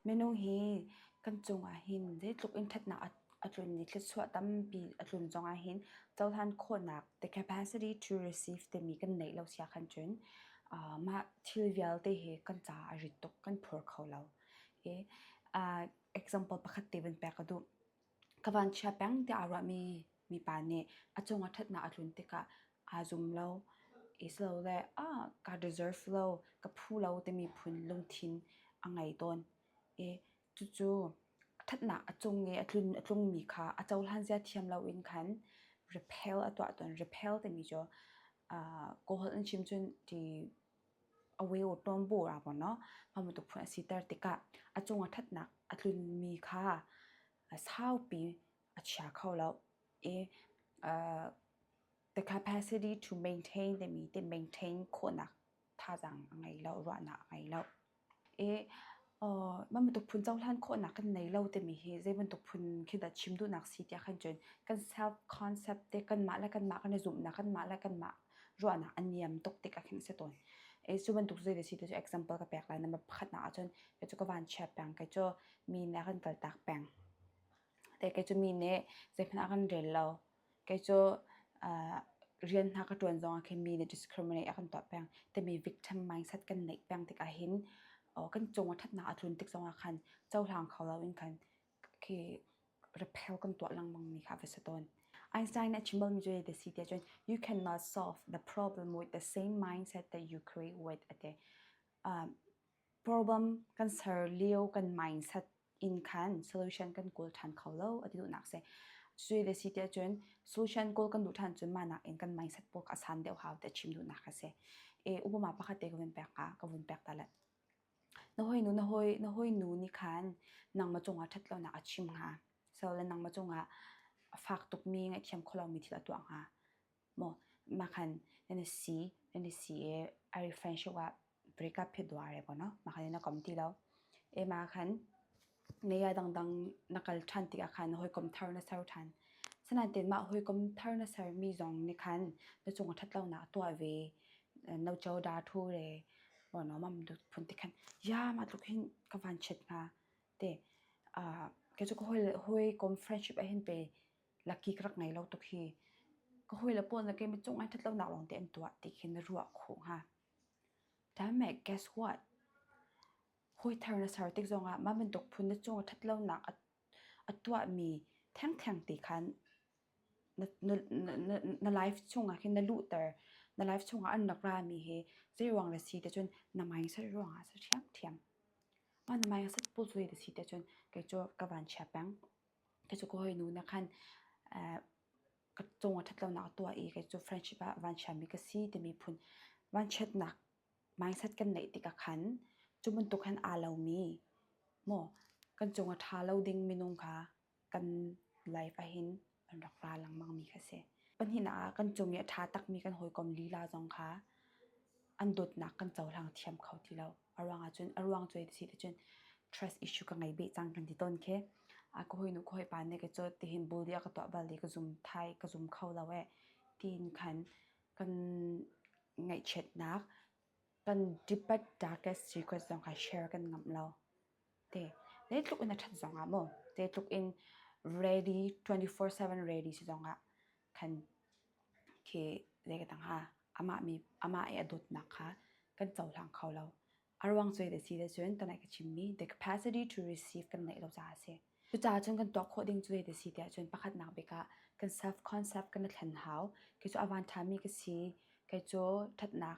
Minung hi kan cungah hin zeitluk in ṭhatnak a tlun i thluachuah tampi a tlun zongah hin cohlan khawhnak the capacity to receive timi kan neih lo si ahkhan cun mah thil vialte hi kan caah a rit tuk, kan phur kho lo. Example pakhat te van pek ka duh. Ka vanchia peng tiah aa ruahmi mipa nih a cungah ṭhatnak a tlun tikah aa zum lo. Silole ah ka deserve lo, ka phu lo timi phun lungthin a ngei tawn. I cucu ṭhatnak a cung i a tlun a tlungmi kha a cohlan zia thiam loin khan repel a tuah tawn. Repel timi cu Kawlholh in chim cun ti a bantuk phun a siter tikah a cungah ṭhatnak a tlunmi kha saupi a chia kho lo i the capacity to maintain timi te maintain khawhnak thazaang a ngei lo, ruahnak a ngei lo. I mah bantuk phun cohlan khawhnak kan nei lo timi hi zei bantuk phun khi dah chim duhnak si tiah khan cun kan self concept te kanmah le kanmah kan i zumhnak kanmah le kanmah ruahnak a niam tuk tikah khin a si tawn. I cu bantuk zei si ti cu example ka pek lai number pakhatnak ahcun kei cu ka vanchia peng kei cu mi nih a kan kaltak peng. Te kei cu mi nih zeihmanh a kan rel lo. Kei cu rian hna ka ṭuan zongah khin mi nih discriminate a kan tuah peng timi victim mindset kan neih peng tikah hin kan cung ah ṭhatnak a tlun tik zongah khan cohlang kho loin khan khi repel kan tuah lengmang mi kha a va si tawn. Einstein nih a chim balmi cu zei si tiah cun you cannot solve the problem with the same mindset that you create with a ti. Problem kan ser lio kan mindset in khan solution kan kawl ṭhan kho lo a ti duhnak si. Sui le si tiah cun solution kawl kan duh ṭhan cun mah nakin kan mindset pawl kha a san deuh hau tiah chim duhnak a si. E upama pakhat te ka vun pek hnga, ka vun pek ta le. Na hawinu na hawi na hawinu nih khan nangmah cungah ṭhat lonak a chim hnga. So le nangmah cungah a fak tukmi ngaihthiam kho lomi thil a tuah hnga. Maw mah khan nan i si nan i si i ari friendship ah breakup hi duar e ko no mah khan na kom ti lo e mah khan neya dangdang na kal ṭhan tikah khan hawikom thar na ser ṭhan sanain mah hawikom thar na sermi zong nih khan na cung a ṭhat lonak a tuah ve no cho da thu re no mam du phun ti khan ya mah tluk hin ka van chet hnga te kei cu ka hawi hawikom friendship ah hin pe lucky ka rak ngei lo tuk hi ka hawile pawl na keimah cung ai ṭhat lonak lawng te an tuah ti khi na ruah khawh hnga. Damn it, guess what? Hawi thar na ser tik zongah mah bantuk phun na cung a ṭhat lonak a tuahmi thengtheng ti khan na, na, na, na life chungah khin na luhter na life chungah an rak rami hi zei ruang le si te cun na mindset ruangah a si ṭhiamṭhiam. Mah na mindset pawl cu zei si te cun kei cu ka van chia peng. Kei cu ka hawinu nih khan ka cung a ṭhat lonak a tuah i kei cu friendship ah vanchiami ka si timi phun vanchiatnak mindset kan neih tikah khan cu bantuk khan aa lomi maw kan cung a ṭha lo ding minung kha kan life ahhin an rak ra lengmangmi kha si. Pahnihnak ah kan cung i a ṭha takmi kan hawikom lila zong kha an dawtnak kan cohlang thiam kho ti lo. A ruang ahcun a ruang cu si ti cun trust issue ka ngei beh cang kan ti tawn khi. A ka hawinu ka hawipa nih ka cu tihin bully a ka tuah bal i ka zum thai ka zum kho lo eh tiin khan kan ngaihchiatnak kan deepest darkest secret zong kha share kan ngamh lo. Te zeitluk in a ṭhat zong ah maw zeitluk in ready 24/7 ready si zong ah khan khi zei ka tang ha amah mi amah i a dawtnak kha kan cohlang kho lo. A ruang cu a si te cun tanai ka chimmi the capacity to receive kan neih lo caah a si. Cucaah cun kan tuah khawh ding cu zei si tiah cun pakhatnak bik ah kan self concept kan i thlen hau. Kei cu a van ṭhami ka si. Kei cu ṭhatnak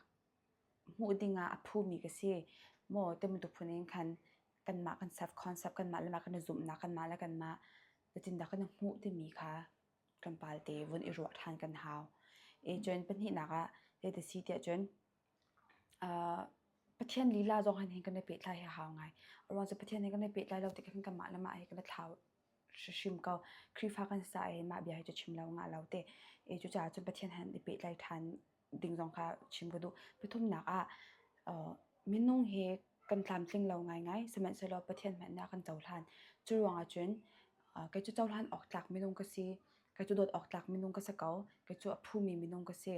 hmuh ding ah a phumi ka si. Maw ti bantuk phun in khan kanmah kan self concept kanmah le mah kan i zumhnak kanmah le kanmah zeitindah kan i hmuh timi kha tlawmpal te vun i ruah ṭhan kan hau. I cun pahnihnak ah zeiti si tiah cun Pathian lila zong hin kan i pehtlai hi a hau ngai. A ruang cu Pathian he kan i pehtlai lo tikah khin kanmah le mah hi kan i thlau hrimhrim ko. Khrihfa kan si caah hin mah bia hi cu chim lo ngah lo te. I cucaah cun Pathian he i pehtlai ṭhan ding zong kha chim ka duh. Pathumnak ah minung hi kan tlamtling lo ngaingai. Sihmanhsehlaw Pathian hmanh nih a kan cohlan. Cu ruangah cun kei cu cohlan awk tlak minung ka si. Kei cu dawt awk tlak minung ka si ko. Kei cu a phumi minung ka si.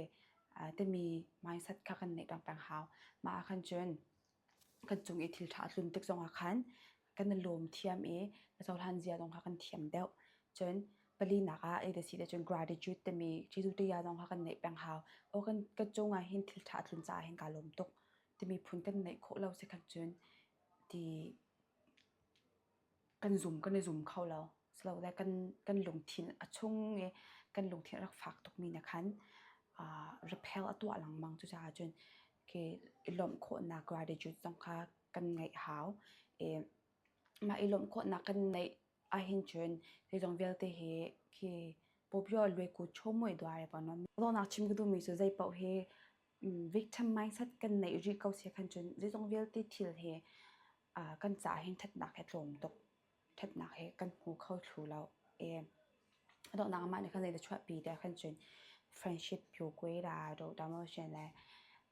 Timi mindset kha kan neih peng peng hau. Mah ah khan cun kan cung i thil ṭha a tlun tik zongah khan. Kan i lawm thiam i na cohlan zia zong kha kan thiam deuh. Cun palinak ah ei si cun gratitude timi Jesuh tia zong kha kan neih peng hau. Aw kan ka cungah hin thil ṭha a tlun caah hin kaa lawm tuk timi phun kan neih khawh lo si khan cun ti kan zum kan i zum kho lo. Silole kan kan lungthin a chung i kan lungthin a rak fak tukmi na khan repel a tuah lengmang. Cucaah cun khi i lawmh khawhnak gratitude zong kha kan ngeih hau. I mah i lawmh khawhnak kan neih ahhin cun zeizong vialte hi khi pawpio luai chaw duai pa non. Dawhnak chim ka duhmi cu zei paoh hi victim mindset kan neih rih ko si khan cun zeizong vialte thil hi kan caah hin ṭhatnak hi a tlawm tuk. Ṭhatnak hi kan hmu kho thlu lo. I a donghnak ah mah nih khan zei dah chuahpi tiah khan cun friendship pyu kwe la do promotion le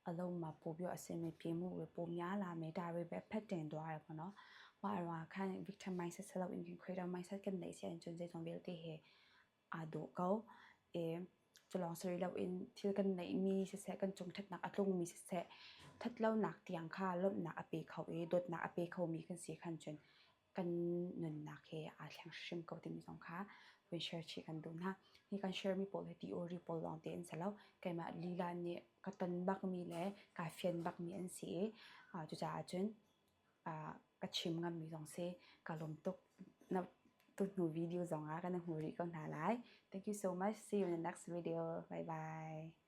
aloma pu bio a simi pi mu we pu mya la me da we be phet ten dua re no mah ruang khan victim mindset selo in creator mindset kan neih si cun zeizong vialte he aa dawh ko. I culawng si rih loin thil kan neihmi siseh, kan cung ṭhatnak a tlungmi siseh, ṭhatlonak tiang kha lawmhnak a pe kho i dawtnak a pe khomi kan si khan cun kan nunnak he aa thleng hrim ko timi zong kha vun share chih kan duh hna. Hi kan share mi pawl hi theory pawl lawng te an si lo. Keimah lila nih ka ton bakmi le kaa fian bakmi an si i cucaah cun ka chim ngammi zong si. Ka lawm tuk. Na tuhnu video zong ah kan hmu rih ko hna lai. Thank you so much. See you in the next video. Bye bye.